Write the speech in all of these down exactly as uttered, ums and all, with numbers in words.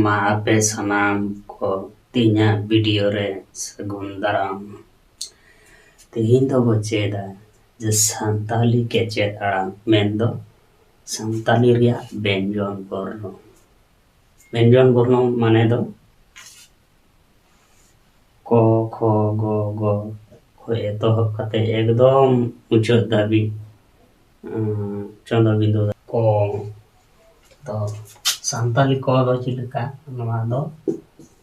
ᱢᱟ ᱟᱯᱮ ᱥᱟᱱᱟᱢ ᱠᱚ ᱛᱮᱦᱮᱧᱟᱜ ᱵᱷᱤᱰᱤᱭᱳ ᱨᱮ ᱥᱟᱹᱜᱩᱱ ᱫᱟᱨᱟᱢ᱾ ᱛᱮᱦᱮᱧ ᱫᱚᱵᱚ ᱪᱮᱫᱟ ᱡᱮ ᱥᱟᱱᱛᱟᱞᱤ ᱠᱮᱪᱮᱫ ᱟᱲᱟᱝ, ᱢᱮᱱᱫᱚ ᱥᱟᱱᱛᱟᱞᱤ ᱨᱮᱭᱟᱜ ᱵᱮᱧᱡᱚᱱ ᱵᱚᱨᱱᱚ᱾ ᱵᱮᱧᱡᱚᱱ ᱵᱚᱨᱱᱚ ᱢᱟᱱᱮ ᱫᱚ ᱠᱚ, ᱠᱷᱚ, ᱜᱚ, ᱜᱚ ᱠᱷᱚᱱ ᱮᱛᱚᱦᱚᱵ ᱠᱟᱛᱮ ᱮᱠᱫᱚᱢ ᱢᱩᱪᱟᱹᱫ ᱫᱷᱟᱹᱵᱤᱡ, ᱩᱸ, ᱪᱚᱸᱫᱚ ᱵᱤᱸᱫᱩ ᱠᱚ᱾ ᱛᱚ ᱥᱟᱱᱛᱟᱞᱤ ᱠᱚ ᱫᱚ ᱪᱮᱫ ᱞᱮᱠᱟ? ᱱᱚᱣᱟ ᱫᱚ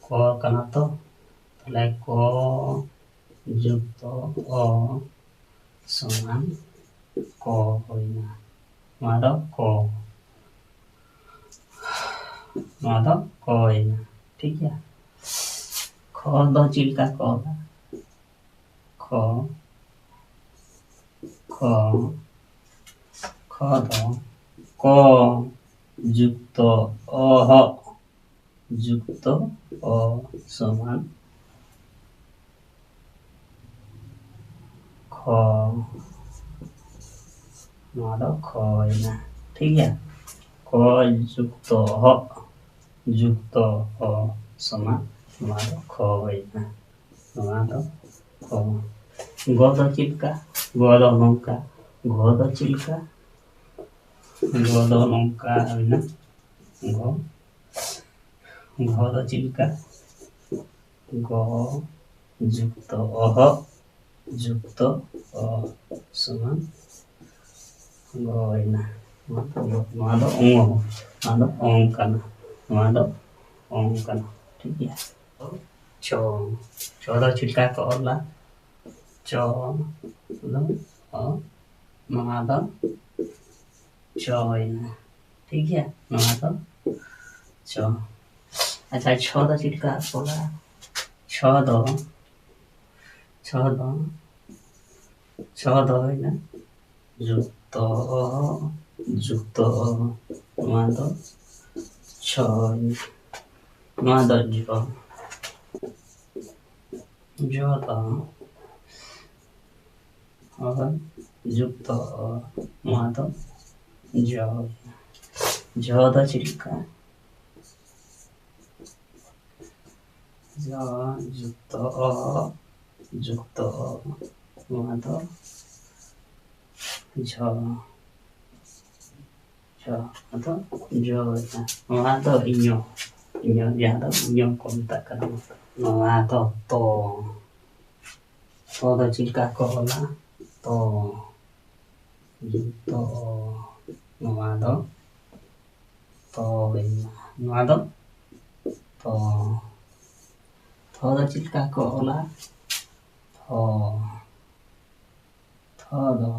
ᱠᱚ ᱠᱟᱱᱟ ᱛᱚ, ᱛᱟᱦᱞᱮ ᱠᱚ ᱡᱩᱠᱛᱚ ᱚ ᱥᱚᱢᱟᱱ ᱠᱚ ᱦᱩᱭᱱᱟ᱾ ᱱᱚᱣᱟ ᱫᱚ ᱠᱚ, ᱱᱚᱣᱟ ᱫᱚ ᱠᱚ ᱦᱩᱭᱱᱟ᱾ ᱴᱷᱤᱠ ᱜᱮᱭᱟ, ᱠᱷᱚ ᱫᱚ ᱪᱮᱫ ᱞᱮᱠᱟ ᱠᱚ ᱚᱞᱟ? ᱠᱷᱚ, ᱠᱷᱚ, ᱠᱷᱚ ᱫᱚ ᱠᱚ ᱡᱩᱠᱛᱚ ᱚᱦᱚᱜ ᱡᱩᱠᱛᱚ ᱚ ᱥᱚᱢᱟᱱ ᱠᱷᱚ᱾ ᱱᱚᱣᱟ ᱫᱚ ᱠᱷᱚ ᱦᱩᱭᱱᱟ᱾ ᱴᱷᱤᱠ ᱜᱮᱭᱟ, ᱠᱚ ᱡᱩᱠᱛᱚ ᱚᱦᱚᱜ ᱡᱩᱠᱛᱚ ᱚ ᱥᱚᱢᱟᱱ, ᱱᱚᱣᱟ ᱫᱚ ᱠᱷᱚ ᱦᱩᱭᱱᱟ᱾ ᱱᱚᱣᱟ ᱫᱚ ᱠᱷᱚ᱾ ᱜᱚ ᱫᱚ ᱪᱮᱫ ᱞᱮᱠᱟ? ᱜᱚ ᱫᱚ ᱱᱚᱝᱠᱟ᱾ ᱜᱚ ᱫᱚ ᱪᱮᱫ ᱞᱮᱠᱟ? ᱜᱚ ᱫᱚ ᱱᱚᱝᱠᱟ ᱦᱩᱭᱱᱟ᱾ ᱜᱚ, ᱜᱚ ᱫᱚ ᱪᱮᱫ ᱞᱮᱠᱟ? ᱜᱚ ᱡᱩᱠᱛᱚ ᱚᱦᱚᱜ ᱡᱩᱠᱛᱚ ᱚ ᱥᱚᱢᱟᱱ ᱜᱚ ᱦᱩᱭᱱᱟ᱾ ᱱᱚᱣᱟ ᱫᱚ ᱚᱝ, ᱱᱚᱣᱟ ᱫᱚ ᱚᱝ ᱠᱟᱱᱟ, ᱱᱚᱣᱟ ᱫᱚ ᱚᱝ ᱠᱟᱱᱟ᱾ ᱴᱷᱤᱠ ᱜᱮᱭᱟ᱾ ᱪᱚ, ᱪᱚ ᱫᱚ ᱪᱮᱫ ᱞᱮᱠᱟ ᱠᱚ ᱚᱞᱟ? ᱪᱚ ᱫᱚ ᱚ, ᱱᱚᱣᱟ ᱫᱚ ᱪᱚ ᱦᱩᱭᱱᱟ᱾ ᱴᱷᱤᱠ ᱜᱮᱭᱟ, ᱱᱚᱣᱟ ᱫᱚ ᱪᱚ᱾ ᱟᱪᱪᱷᱟ, ᱪᱷᱚ ᱫᱚ ᱪᱮᱫ ᱞᱮᱠᱟ ᱚᱞᱟ? ᱪᱷᱚ ᱫᱚ, ᱪᱷᱚ ᱫᱚ, ᱪᱷᱚ ᱫᱚ ᱦᱩᱭᱱᱟ ᱡᱩᱠᱛᱚ ᱚ, ᱡᱩᱠᱛᱚ ᱚ᱾ ᱱᱚᱣᱟ ᱫᱚ ᱪᱷᱚ ᱦᱩᱭᱱᱟ᱾ ᱱᱚᱣᱟ ᱫᱚ ᱡᱚ, ᱡᱚ ᱫᱚ ᱚ ᱡᱩᱠᱛᱚ ᱚ, ᱱᱚᱣᱟ ᱫᱚ ᱡᱚ᱾ ᱡᱚ ᱫᱚ ᱪᱮᱫ ᱞᱮᱠᱟ? ᱡᱚ ᱡᱩᱠᱛᱚ ᱚ ᱡᱩᱠᱛᱚ ᱚ, ᱱᱚᱣᱟ ᱫᱚ ᱡᱷᱚ᱾ ᱡᱷᱚ, ᱟᱫᱚ ᱡᱷᱚ ᱦᱩᱭᱱᱟ᱾ ᱱᱚᱣᱟ ᱫᱚ ᱤᱧᱚ, ᱤᱧᱚ, ᱡᱟᱦᱟᱸ ᱫᱚ ᱤᱧᱚ ᱠᱚ ᱢᱮᱛᱟᱜ ᱠᱟᱱᱟ᱾ ᱱᱚᱣᱟ ᱫᱚ ᱛᱚ᱾ ᱛᱚ ᱫᱚ ᱪᱮᱫ ᱞᱮᱠᱟ ᱠᱚ ᱚᱞᱟ? ᱛᱚ᱾ ᱡᱩᱠᱛᱚ ᱚ᱾ ᱱᱚᱣᱟ ᱫᱚ ᱛᱚ ᱦᱩᱭᱱᱟ᱾ ᱱᱚᱣᱟ ᱫᱚ ᱛᱚ᱾ ᱛᱷᱚ ᱫᱚ ᱪᱮᱫ ᱞᱮᱠᱟ ᱠᱚ ᱚᱞᱟ? ᱛᱷᱚ᱾ ᱛᱷᱚ ᱫᱚ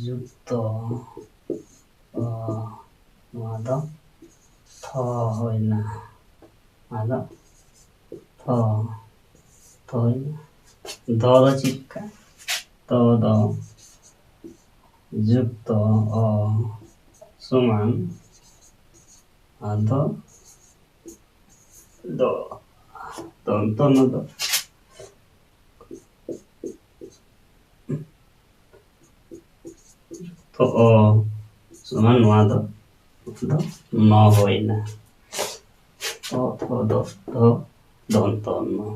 ᱡᱩᱠᱛᱚ ᱚ, ᱱᱚᱣᱟ ᱫᱚ ᱛᱷᱚ ᱦᱩᱭᱱᱟ᱾ ᱱᱚᱣᱟ ᱫᱚ ᱛᱷᱚ, ᱛᱷᱚ ᱦᱩᱭᱱᱟ᱾ ᱫᱚ ᱫᱚ ᱪᱮᱫ ᱞᱮᱠᱟ? ᱫᱚ ᱫᱚ ᱡᱩᱠᱛᱚ ᱚ ᱥᱚᱢᱟᱱ, ᱟᱫᱚ ᱫᱚ, ᱫᱚᱱᱛᱚ ᱱᱚ ᱫᱚ᱾ ᱛᱚ ᱚ ᱥᱚᱢᱟᱱ ᱱᱚᱣᱟ ᱫᱚ, ᱫᱚ ᱱᱚ ᱦᱩᱭᱱᱟ᱾ ᱛᱚ, ᱛᱚ, ᱫᱚ, ᱫᱚ, ᱫᱚᱱᱛᱚ ᱱᱚ᱾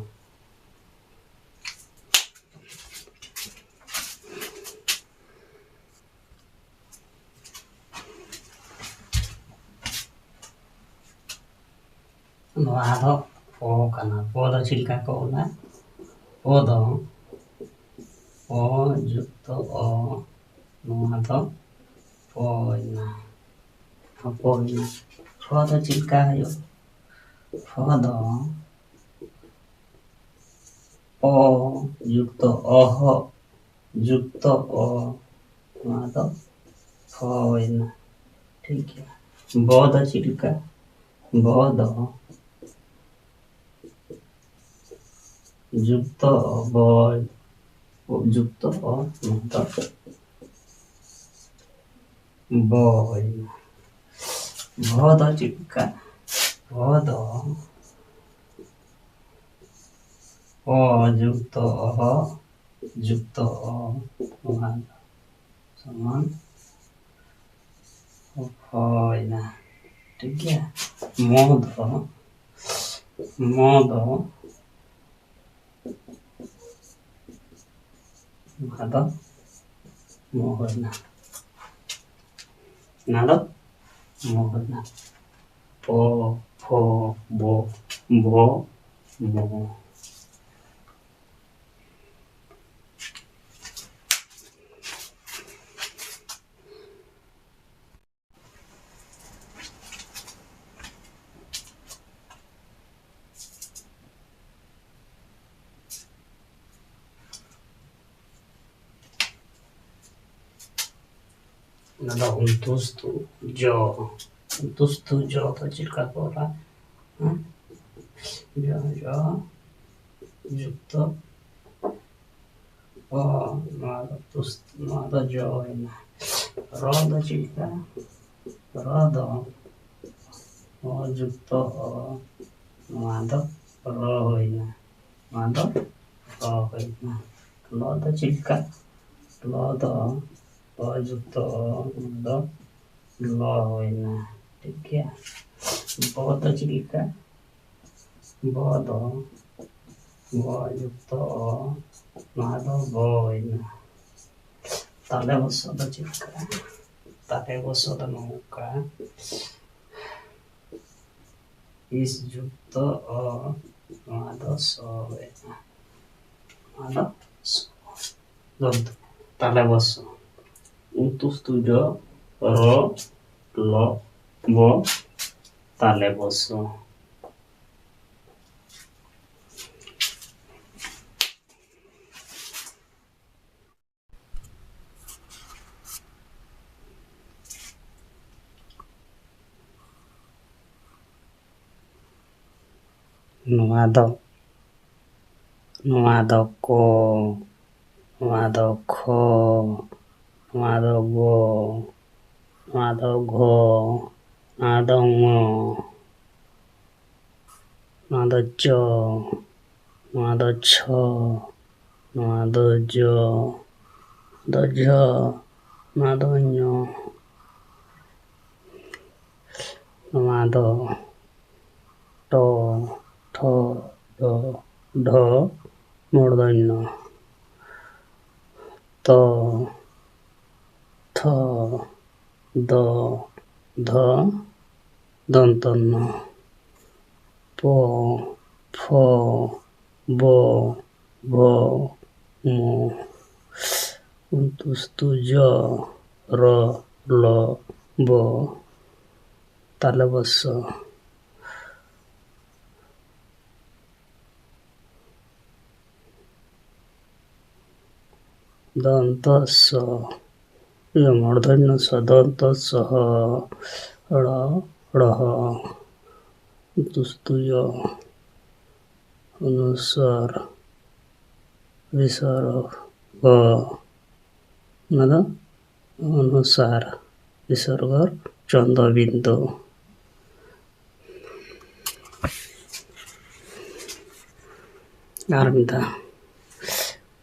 ᱱᱚᱣᱟ ᱫᱚ ᱯᱚ ᱠᱟᱱᱟ᱾ ᱯᱚ ᱫᱚ ᱪᱮᱫ ᱞᱮᱠᱟ ᱠᱚ ᱚᱞᱟ? ᱯᱚ ᱫᱚ ᱯᱚ ᱡᱩᱠᱛᱚ ᱚ, ᱱᱚᱣᱟ ᱫᱚ ᱯᱚᱭᱱᱟ, ᱯᱚᱭᱱᱟ᱾ ᱯᱷᱚ ᱫᱚ ᱪᱮᱫ ᱞᱮᱠᱟ ᱦᱩᱭᱩᱜᱼᱟ? ᱯᱷᱚ ᱫᱚ ᱯᱚ ᱡᱩᱠᱛᱚ ᱚᱦᱚ ᱡᱩᱠᱛᱚ ᱚ, ᱱᱚᱣᱟ ᱫᱚ ᱯᱷᱚᱭᱱᱟ᱾ ᱴᱷᱤᱠ ᱜᱮᱭᱟ᱾ ᱵᱚ ᱫᱚ ᱪᱮᱫ ᱞᱮᱠᱟ? ᱵᱚ ᱫᱚ ᱡᱩᱠᱛᱚ ᱚ, ᱵᱚ, ᱡᱩᱠᱛᱚ ᱚ, ᱱᱚᱣᱟ ᱫᱚ ᱵᱚᱭᱱᱟ᱾ ᱵᱷᱚ ᱫᱚ ᱪᱮᱫ ᱞᱮᱠᱟ? ᱵᱷᱚ ᱫᱚ ᱚ ᱡᱩᱠᱛᱚ ᱚᱦᱚ ᱡᱩᱠᱛᱚ ᱚ, ᱱᱚᱣᱟ ᱫᱚ ᱥᱚᱢᱟᱱ ᱦᱩᱭᱱᱟ᱾ ᱴᱷᱤᱠ ᱜᱮᱭᱟ᱾ ᱢᱚ ᱫᱚ ᱢᱚ ᱫᱚ, ᱱᱚᱣᱟ ᱫᱚ ᱢᱚ ᱦᱩᱭᱱᱟ, ᱱᱚᱣᱟ ᱫᱚ ᱢᱚ ᱦᱩᱭᱱᱟ᱾ ᱯᱚ, ᱯᱷᱚ, ᱵᱚ, ᱵᱷᱚ, ᱢᱚ᱾ ᱚᱱᱟ ᱫᱚ ᱩᱱᱛᱩᱥᱛᱩ ᱡᱚ᱾ ᱩᱱᱛᱩᱥᱛᱩ ᱡᱚ ᱫᱚ ᱪᱮᱫ ᱞᱮᱠᱟ ᱠᱚ ᱚᱞᱟ? ᱦᱮᱸ? ᱡᱚ, ᱡᱚ, ᱡᱩᱠᱛᱚ ᱚ, ᱱᱚᱣᱟ ᱫᱚ ᱛᱩᱥ-, ᱱᱚᱣᱟ ᱫᱚ ᱡᱚ ᱦᱩᱭᱱᱟ᱾ ᱨᱚ ᱫᱚ ᱪᱮᱫ ᱞᱮᱠᱟ? ᱨᱚ ᱫᱚ ᱚ ᱡᱩᱠᱛᱚ ᱚ, ᱱᱚᱣᱟ ᱫᱚ ᱨᱚ ᱦᱩᱭᱱᱟ᱾ ᱱᱚᱣᱟ ᱫᱚ ᱨᱚ ᱦᱩᱭᱱᱟ᱾ ᱞᱚ ᱫᱚ ᱪᱮᱫ ᱞᱮᱠᱟ? ᱞᱚ ᱫᱚ ᱚ ᱡᱩᱠᱛᱚ ᱚ, ᱱᱚᱣᱟ ᱫᱚ ᱞᱚ ᱦᱩᱭᱱᱟ᱾ ᱴᱷᱤᱠ ᱜᱮᱭᱟ᱾ ᱵᱚ ᱫᱚ ᱪᱮᱫ ᱞᱮᱠᱟ? ᱵᱚ ᱫᱚ ᱵᱚ ᱡᱩᱠᱛᱚ ᱚ, ᱱᱚᱣᱟ ᱫᱚ ᱵᱚ ᱦᱩᱭᱱᱟ᱾ ᱛᱟᱞᱮ ᱵᱚᱥᱚ ᱫᱚ ᱪᱮᱫ ᱞᱮᱠᱟ? ᱛᱟᱞᱮ ᱵᱚᱥᱚ ᱫᱚ ᱱᱚᱝᱠᱟ, ᱤᱥ ᱡᱩᱠᱛᱚ ᱚ, ᱱᱚᱣᱟ ᱫᱚ ᱥᱚ ᱦᱩᱭᱱᱟ᱾ ᱱᱚᱣᱟ ᱫᱚ ᱥᱚ᱾ ᱫᱚ ᱛᱟᱞᱮ ᱵᱚᱥᱚ᱾ ᱩᱱᱛᱩᱥᱛᱩ ᱡᱚ, ᱨᱚ, ᱞᱚ, ᱵᱚ, ᱛᱟᱞᱮ ᱵᱚᱥᱚ᱾ ᱱᱚᱣᱟ ᱫᱚ, ᱱᱚᱣᱟ ᱫᱚ ᱠᱚ, ᱱᱚᱣᱟ ᱫᱚ ᱠᱷᱚ, ᱱᱚᱣᱟ ᱫᱚ ᱜᱚ, ᱱᱚᱣᱟ ᱫᱚ ᱜᱷᱚ, ᱱᱚᱣᱟ ᱫᱚ ᱝᱚ, ᱱᱚᱣᱟ ᱫᱚ ᱪᱚ, ᱱᱚᱣᱟ ᱫᱚ ᱪᱷᱚ, ᱱᱚᱣᱟ ᱫᱚ ᱡᱚ, ᱱᱚᱣᱟ ᱫᱚ ᱡᱷᱚ, ᱱᱚᱣᱟ ᱫᱚ ᱧᱚ, ᱱᱚᱣᱟ ᱫᱚ ᱴᱚ, ᱰᱷ, ᱢᱚᱲᱫᱚᱧ ᱱᱚ, ᱛ, ᱛᱷ, ᱫ, ᱫᱷ, ᱫᱚᱱᱛᱚ ᱱᱚ, ᱯ, ᱯᱷ, ᱵ, ᱵᱷ, ᱢ, ᱩᱱᱛᱩᱥᱛᱩ ᱡ, ᱨ, ᱞ, ᱵ, ᱛᱟᱞᱮ ᱵᱚᱥ, ᱫᱚᱱᱛᱚ ᱥ, ᱢᱚᱲᱫᱚᱧ ᱱᱚ ᱥ, ᱫᱚᱱᱛᱚ ᱥ, ᱦ, ᱲ, ᱲ, ᱩᱱᱛᱩᱥᱛᱩ ᱡ, ᱚᱱᱩᱥᱟᱨ, ᱵᱤᱥᱚᱨᱜ, ᱚᱱᱟ ᱫᱚ ᱚᱱᱩᱥᱟᱨ, ᱵᱤᱥᱚᱨᱜ, ᱪᱚᱱᱫᱚ ᱵᱤᱱᱫᱩ᱾ ᱟᱨ ᱢᱤᱫ ᱫᱷᱟᱣ,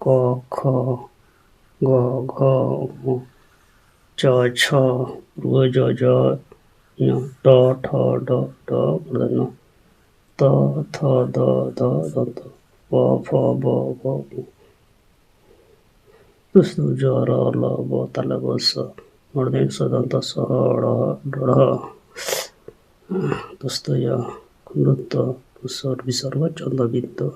ᱠ, ᱠᱷ, ᱜ, ᱜᱷ, ᱝ, ᱪ, ᱪᱷ, ᱨ, ᱡ, ᱡ, ᱧ, ᱴ, ᱴᱷ, ᱰ, ᱰ, ᱢ, ᱛ, ᱛᱷ, ᱫ, ᱫᱷ, ᱫᱚᱱᱛᱚ, ᱯ, ᱯᱷ, ᱵ, ᱵᱷ, ᱢ, ᱩᱱᱛᱩᱥᱛᱩ ᱡ, ᱨ, ᱞ, ᱵ, ᱛᱟᱞᱮ ᱵᱚᱥ, ᱢᱚᱲᱫᱚᱧ ᱥ, ᱫᱚᱱᱛᱚ ᱥ, ᱦ, ᱲ, ᱰ, ᱲ, ᱩᱱᱛᱩᱥᱛᱩ ᱭ, ᱠᱷᱩᱱᱰᱩᱛᱛᱚ, ᱩᱥᱚᱨ ᱵᱤᱥᱚᱨᱜ, ᱪᱚᱱᱫᱚ ᱵᱤᱱᱫᱩ᱾